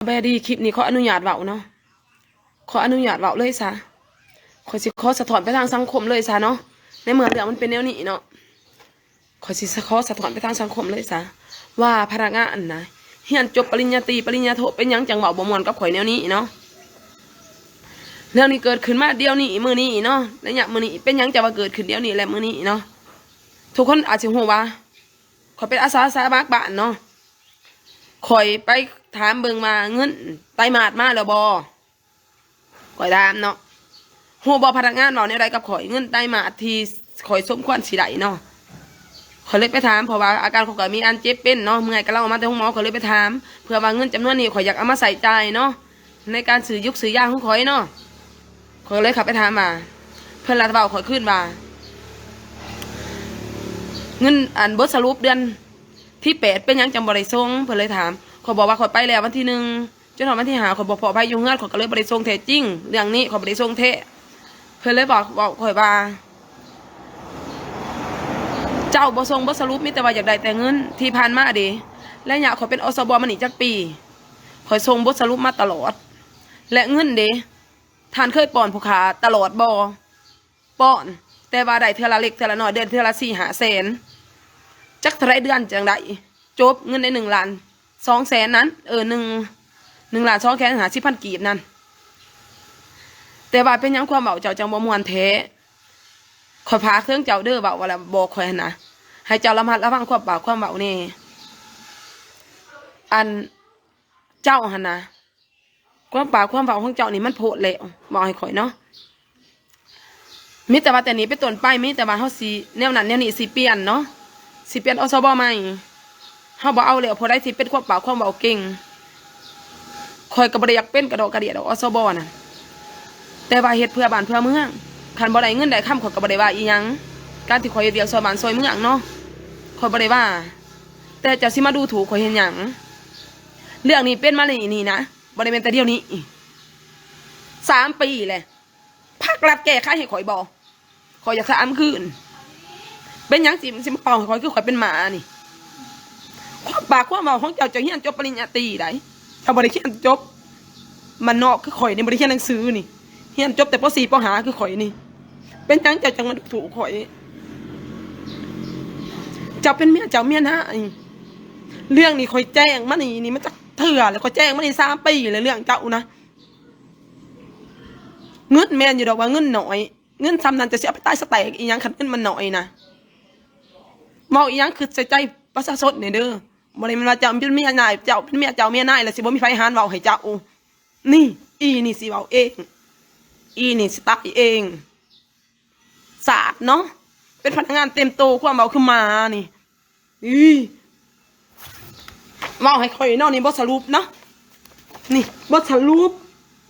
ບາຍດີ ຄລິບນີ້ຂໍອະນຸຍາດເວົ້າເນາະ ຂໍອະນຸຍາດເວົ້າເລີຍຊະ ຂ້ອຍຊິຂໍສະທ້ອນໄປທາງສັງຄົມເລີຍຊະເນາະ ໃນເມື່ອເລື່ອງມັນເປັນແນວນີ້ເນາະ ຂ້ອຍຊິສະ ຂໍສະທ້ອນໄປທາງສັງຄົມເລີຍຊະ ວ່າພະນັກງານນະ ຮຽນຈົບປະລິນຍາຕີ ປະລິນຍາໂທ ເປັນຫຍັງຈັ່ງເວົ້າບໍ່ມ່ວນກັບຂ້ອຍແນວນີ້ເນາະ? ເລື່ອງນີ້ເກີດຂຶ້ນມາດຽວນີ້ ມື້ນີ້ເນາະ ໄລຍະມື້ນີ້ ເປັນຫຍັງຈັ່ງວ່າເກີດຂຶ້ນດຽວນີ້ ແລະ ມື້ນີ້ເນາະ? ທຸກຄົນອາດຊິຮູ້ວ່າ ຂ້ອຍເປັນອາສາສະໝັກບ້ານເນາະ ຂ້ອຍໄປຖາມເບິ່ງວ່າເງິນໄຕມາດມາແລ້ວບໍ່? ຂ້ອຍຖາມເນາະ ຮູ້ບໍ່ພະນັກງານເວົ້າແນວໃດກັບຂ້ອຍ? ເງິນໄຕມາດທີ່ຂ້ອຍສົມຄວນຊິໄດ້ເນາະ ຂ້ອຍເລີຍໄປຖາມ ເພາະວ່າອາການຂອງຂ້ອຍມີອັນເຈັບເປັນເນາະ ເມື່ອຍກໍເລົ່າມາແຕ່ໂຮງໝໍ ຂ້ອຍເລີຍໄປຖາມ ເພື່ອວ່າເງິນຈຳນວນນີ້ ຂ້ອຍຢາກເອົາມາໃຊ້ຈ່າຍເນາະ ໃນການຊື້ຢຸກຊື້ຢາຂອງຂ້ອຍເນາະ ຂ້ອຍກໍເລີຍເຂົ້າໄປຖາມວ່າ ເພິ່ນລະເວົ້າຂ້ອຍຄືນວ່າ ເງິນອັນບົດສະຫຼຸບເດືອນທີແປດ ເປັນຫຍັງຈັ່ງບໍ່ໄດ້ສົ່ງ? ເພິ່ນເລີຍຖາມ ຂ້ອຍບອກວ່າຂ້ອຍໄປແລ້ວວັນທີໜຶ່ງ ຈົນຮອດວັນທີຫ້າ ຂ້ອຍບໍ່ພໍ້ໃຜຢູ່ເຮືອນ ຂ້ອຍກໍເລີຍບໍ່ໄດ້ສົ່ງແທ້ຈິງ ເລື່ອງນີ້ຂ້ອຍບໍ່ໄດ້ສົ່ງແທ້ ເພິ່ນເລີຍບອກ ບອກຂ້ອຍວ່າ ເຈົ້າບໍ່ສົ່ງບົດສະຫຼຸບ ມີແຕ່ວ່າຢາກໄດ້ແຕ່ເງິນ ທີ່ຜ່ານມາເດ ໄລຍະຂ້ອຍເປັນ ອສບ ມານີ້ຈັກປີ ຂ້ອຍສົ່ງບົດສະຫຼຸບມາຕະຫຼອດ ແລະ ເງິນເດ ທ່ານເຄີຍປ້ອນຜູ້ຂ້າຕະຫຼອດບໍ່? ປ້ອນ ແຕ່ວ່າໄດ້ເທື່ອລະເລັກເທື່ອລະນ້ອຍ ເດືອນເທື່ອລະສີ່ຫ້າແສນ ຈັກເທົ່າໃດເດືອນຈັ່ງໄດ້ຈົບເງິນໄດ້ໜຶ່ງລ້ານສອງແສນນັ້ນ ເອີ ໜຶ່ງ ໜຶ່ງລ້ານສອງແສນຫ້າສິບພັນກີບນັ້ນ ແຕ່ວ່າເປັນຫຍັງຄວາມເວົ້າເຈົ້າຈັ່ງບໍ່ມ່ວນແທ້? ຂ້ອຍຝາກເຖິງເຈົ້າເດີ ເວົ້າວ່າລະບອກຂ້ອຍຫັ້ນນະ ໃຫ້ເຈົ້າລະມັດລະວັງຄວາມປາກຄວາມເວົ້າແດ່ ອັນ ເຈົ້າຫັ້ນນະ ຄວາມປາກຄວາມເວົ້າຂອງເຈົ້ານີ້ມັນໂພດແລ້ວ ເວົ້າໃຫ້ຂ້ອຍເນາະ ມີແຕ່ວ່າແຕ່ນີ້ເປັນຕົ້ນໄປ ມີແຕ່ວ່າເຮົາຊິແນວນັ້ນແນວນີ້ ຊິປ່ຽນເນາະ ຊິປ່ຽນ ອສບ ໃໝ່ ເຮົາບໍ່ເອົາແລ້ວ ຜູ້ໃດທີ່ເປັນຄວາມປາກຄວາມເວົ້າເກັ່ງ ຂ້ອຍກໍບໍ່ໄດ້ຢາກເປັນກະດອກກະເດຍດອກ ອສບ ນັ້ນ ແຕ່ວ່າເຮັດເພື່ອບ້ານເພື່ອເມືອງ ຄັນບໍ່ໄດ້ເງິນໄດ້ຄຳ ຂ້ອຍກໍບໍ່ໄດ້ວ່າອີ່ຫຍັງ ການທີ່ຂ້ອຍເຮັດວຽກຊ່ອຍບ້ານຊ່ອຍເມືອງເນາະ ຂ້ອຍບໍ່ໄດ້ວ່າ ແຕ່ເຈົ້າຊິມາດູຖູກຂ້ອຍເຮັດຫຍັງ? ເລື່ອງນີ້ເປັນມານີ້ນີ້ນະ ບໍ່ໄດ້ແມ່ນແຕ່ດຽວນີ້ ສາມປີແລ້ວ ພັກລັດແກ້ໄຂໃຫ້ຂ້ອຍບໍ່? ຂ້ອຍຢາກຖາມຄືນ ເປັນຫຍັງຊິ ຊິມາເປົ່າໃຫ້ຂ້ອຍ ຄືຂ້ອຍເປັນໝານີ້? ຄວາມປາກຄວາມເວົ້າຂອງເຈົ້າ ເຈົ້າຮຽນຈົບປະລິນຍາຕີໃດ ເຈົ້າບໍ່ໄດ້ຮຽນຈົບບ້ານນອກຄືຂ້ອຍນີ້ ບໍ່ໄດ້ຮຽນໜັງສືນີ້ ຮຽນຈົບແຕ່ ປໍສີ່ ປໍຫ້າ ຄືຂ້ອຍນີ້ ເປັນຫຍັງເຈົ້າຈັ່ງມາດູຖູກຂ້ອຍ? ເຈົ້າເປັນເມຍເຈົ້າເມຍນາຍ ເລື່ອງນີ້ຂ້ອຍແຈ້ງມານີ້ ນີ້ມາຈັກເທື່ອແລ້ວ ຂ້ອຍແຈ້ງມານີ້ສາມປີແລ້ວ ເລື່ອງເຈົ້ານະ ເງິນແມ່ນຢູ່ດອກວ່າເງິນໜ້ອຍ ເງິນສ່ຳນັ້ນຈະຊິເອົາໄປຕາຍສະແຕກອີ່ຫຍັງ ຄັນເງິນມັນໜ້ອຍນະ ເວົ້າອີ່ຫຍັງຄິດໃສ່ໃຈປະຊາຊົນແດ່ເດີ ບໍ່ໄດ້ແມ່ນວ່າເຈົ້າເປັນເມຍນາຍ ເຈົ້າເປັນເມຍເຈົ້າເມຍນາຍແລ້ວຊິບໍ່ມີໃຜຫານເວົ້າໃຫ້ເຈົ້າ ນີ້ ອີ່ນີ້ຊິເວົ້າເອງ ອີ່ນີ້ຊິຕາຍເອງ ສາດເນາະ ເປັນພະນັກງານເຕັມໂຕ ຄວາມເວົ້າຄືໝານີ້ ອີ່ ເວົ້າໃຫ້ຂ້ອຍເນາະ ນີ້ບົດສະຫຼຸບເນາະ ນີ້ບົດສະຫຼຸບ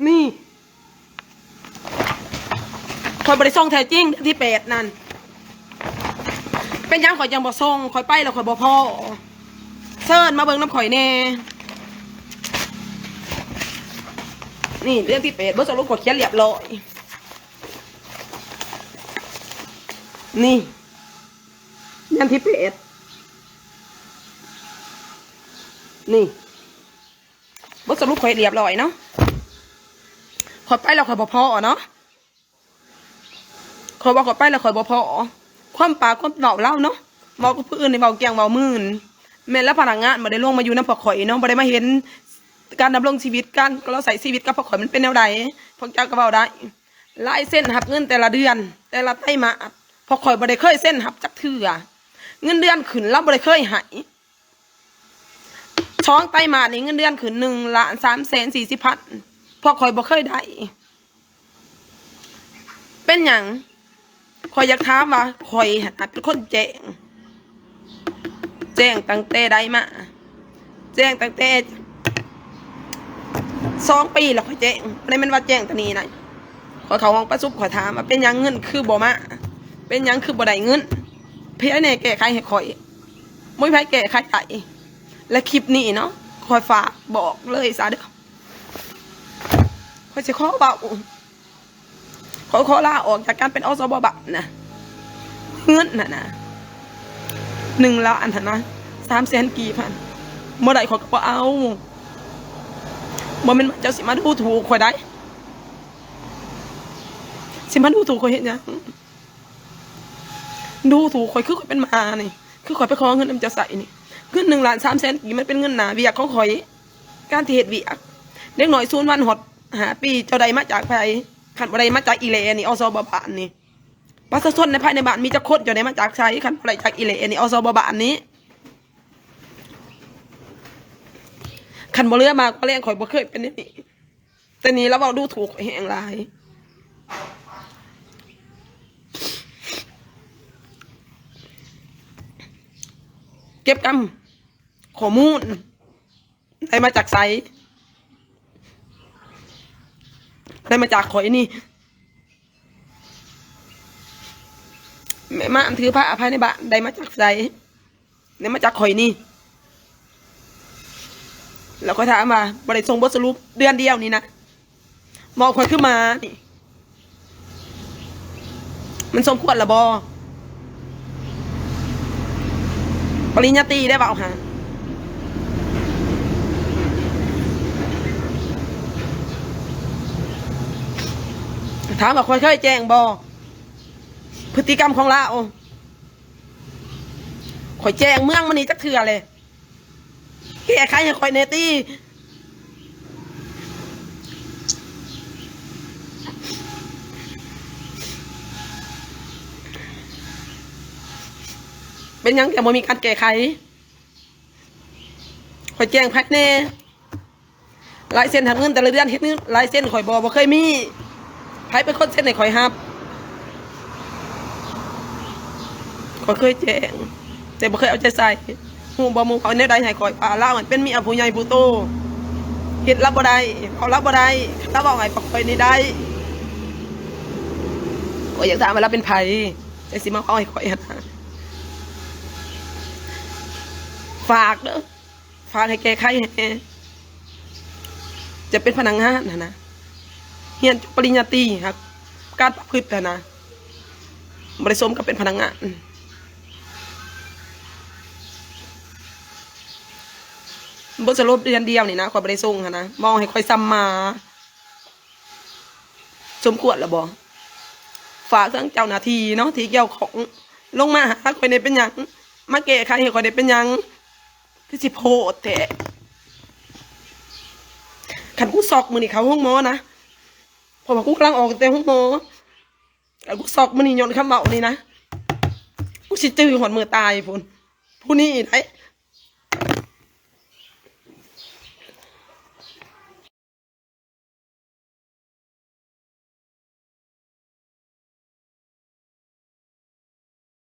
ນີ້ ຂ້ອຍບໍ່ໄດ້ສົ່ງແທ້ຈິງ ເດືອນທີແປດນັ້ນ ເປັນຫຍັງຂ້ອຍຈັ່ງບໍ່ສົ່ງ? ຂ້ອຍໄປແລ້ວຂ້ອຍບໍ່ພໍ້ ເຊີນມາເບິ່ງນຳຂ້ອຍແດ່ ນີ້ເດືອນທີແປດ ບົດສະຫຼຸບຂ້ອຍຂຽນລຽບຮ້ອຍ ນີ້ ເດືອນທີແປດ ນີ້ ບົດສະຫຼຸບຂ້ອຍລຽບຮ້ອຍເນາະ ຂ້ອຍໄປແລ້ວຂ້ອຍບໍ່ພໍ້ເນາະ ຂ້ອຍວ່າຂ້ອຍໄປແລ້ວຂ້ອຍບໍ່ພໍ້ ຄວາມປາກຄວາມເວົ້າລາວເນາະ ເວົ້າກັບຜູ້ອື່ນນີ້ເວົ້າກ່ຽງເວົ້າມື່ນ ແມ່ນລະພະນັກງານບໍ່ໄດ້ລົງມາຢູ່ນຳພວກຂ້ອຍເນາະ ບໍ່ໄດ້ມາເຫັນການດຳລົງຊີວິດ ການລາວໃຊ້ຊີວິດກັບພວກຂ້ອຍມັນເປັນແນວໃດ ພວກເຈົ້າກໍເວົ້າໄດ້ ລາຍເຊັນຮັບເງິນແຕ່ລະເດືອນ ແຕ່ລະໄຕມາດ ພວກຂ້ອຍບໍ່ໄດ້ເຄີຍເຊັນຮັບຈັກເທື່ອ ເງິນເດືອນຂຶ້ນລາວບໍ່ໄດ້ເຄີຍໃຫ້ ສອງໄຕມາດນີ້ເງິນເດືອນຂຶ້ນ ໜຶ່ງລ້ານສາມແສນສີ່ສິບພັນ ພວກຂ້ອຍບໍ່ເຄີຍໄດ້ ເປັນຫຍັງ? ຂ້ອຍຢາກຖາມວ່າ ຂ້ອຍຫັ້ນນະເປັນຄົນແຈ້ງ ແຈ້ງຕັ້ງແຕ່ໃດມາ? ແຈ້ງຕັ້ງແຕ່ສອງປີແລ້ວ ຂ້ອຍແຈ້ງ ບໍ່ໄດ້ແມ່ນວ່າແຈ້ງຕອນນີ້ນະ ຂ້ອຍເຂົ້າຫ້ອງປະຊຸມ ຂ້ອຍຖາມວ່າ ເປັນຫຍັງເງິນຄືບໍ່ມາ? ເປັນຫຍັງຄືບໍ່ໄດ້ເງິນ? ໃຜແດ່ແກ້ໄຂໃຫ້ຂ້ອຍ? ບໍ່ມີໃຜແກ້ໄຂໄດ້ ແລະ ຄລິບນີ້ເນາະ ຂ້ອຍຝາກບອກເລີຍຊະເດີ ຂ້ອຍຊິຂໍເວົ້າ ຂ້ອຍຂໍລາອອກຈາກການເປັນ ອສບ ບາດນະ ເງິນຫັ້ນນະ ໜຶ່ງລ້ານຫັ້ນນະ ສາມແສນກີບຫັ້ນ ບໍ່ໄດ້ຂ້ອຍກໍບໍ່ເອົາ ບໍ່ແມ່ນວ່າເຈົ້າຊິມາດູຖູກຂ້ອຍໄດ໋. ຊິມາດູຖູກຂ້ອຍເຮັດຫຍັງ? ດູຖູກຂ້ອຍຄືຂ້ອຍເປັນໝານີ້, ຄືຂ້ອຍໄປຂໍເງິນນຳເຈົ້າໃຊ້ນີ້. ເງິນໜຶ່ງລ້ານສາມແສນກີບ ມັນເປັນເງິນໜ້າວຽກຂອງຂ້ອຍ. ການທີ່ເຮັດວຽກ ເດັກນ້ອຍສູນວັນຮອດຫ້າປີ ເຈົ້າໄດ້ມາຈາກໃຜ? ຄັນບໍ່ໄດ້ມາຈາກອີ່ແຫຼນີ້ ອສບບ້ານນີ້ ປະຊາຊົນໃນພາຍໃນບ້ານມີຈັກຄົນ ເຈົ້າໄດ້ມາຈາກໃສ? ຄັນບໍ່ໄດ້ຈາກອີ່ແຫຼນີ້ ອສບບ້ານນີ້ ຄັນບໍ່ເຫຼືອມາກວ່າແລງ ຂ້ອຍບໍ່ເຄີຍເປັນແນວນີ້. ແຕ່ນີ້ລາວເວົ້າດູຖູກຂ້ອຍແຮງຫຼາຍ. ເກັບກຳຂໍ້ມູນ ໄດ້ມາຈາກໃສ? ໄດ້ມາຈາກຂ້ອຍນີ້. ແມ່ມານຖືພາພາຍໃນບ້ານ ໄດ້ມາຈາກໃສ? ໄດ້ມາຈາກຂ້ອຍນີ້. ແລ້ວຂ້ອຍຖາມວ່າ ບໍ່ໄດ້ສົ່ງບົດສະຫຼຸບເດືອນດຽວນີ້ນະ? ເວົ້າຂ້ອຍຄືໝານີ້. ມັນສົມຄວນລະບໍ່? ປະລິນຍາຕີໄດ້ເວົ້າຫາ. ຖາມວ່າຂ້ອຍເຄີຍແຈ້ງບໍ່ ພຶດຕິກຳຂອງລາວ? ຂ້ອຍແຈ້ງເມືອງມານີ້ຈັກເທື່ອແລ້ວ. ແກ້ໄຂໃຫ້ຂ້ອຍແດ່ຕິ. ເປັນຫຍັງຈັ່ງບໍ່ມີການແກ້ໄຂ? ຂ້ອຍແຈ້ງໃຜແດ່? ລາຍເຊັນຮັບເງິນແຕ່ລະເດືອນ ເຮັດເງິນລາຍເຊັນຂ້ອຍບໍ່? ບໍ່ເຄີຍມີ. ໃຜເປັນຄົນເຊັນໃຫ້ຂ້ອຍຮັບ? ຂ້ອຍເຄີຍແຈ້ງ ແຕ່ບໍ່ເຄີຍເອົາໃຈໃສ່. ຮູ້ບໍ່ ໝູ່ເວົ້າແນວໃດໃຫ້ຂ້ອຍ ວ່າລາວຫັ້ນເປັນເມຍຜູ້ໃຫຍ່ຜູ້ໂຕ ເຮັດລາວບໍ່ໄດ້ ເວົ້າລາວບໍ່ໄດ້. ລາວເວົ້າໃຫ້ພວກຂ້ອຍນີ້ໄດ້. ຂ້ອຍຢາກຖາມວ່າລາວເປັນໃຜ ຈັ່ງຊິມາເວົ້າໃຫ້ຂ້ອຍຫັ້ນນະ. ຝາກເດີ້ ຝາກໃຫ້ແກ້ໄຂແດ່. ຈະເປັນພະນັກງານຫັ້ນນະ ຮຽນຈົບປະລິນຍາຕີ ຫາການປະພຶດຫັ້ນນະ ບໍ່ໄດ້ສົມກັບເປັນພະນັກງານ. ບົດສະຫຼຸບເດືອນດຽວນີ້ນະ ຂ້ອຍບໍ່ໄດ້ສົ່ງຫັ້ນນະ. ເວົ້າໃຫ້ຂ້ອຍສ່ຳໝາ. ສົມຄວນລະບໍ່? ຝາກເຖິງເຈົ້າໜ້າທີ່ເນາະ ທີ່ກ່ຽວຂ້ອງ ລົງມາຫາຂ້ອຍແດ່ເປັນຫຍັງ? ມາແກ້ໄຂໃຫ້ຂ້ອຍແດ່ເປັນຫຍັງ? ຄືຊິໂພດແທ້. ຄັນກູຊັອກມື້ນີ້ເຂົ້າໂຮງໝໍນະ ເພາະວ່າກູກຳລັງອອກແຕ່ໂຮງໝໍ. ຄັນກູຊັອກມື້ນີ້ຍ້ອນຄຳເວົ້ານີ້ນະ ກູຊິຈື່ຮອດມື້ຕາຍພຸ້ນ. ຜູ້ນີ້ໄດ໋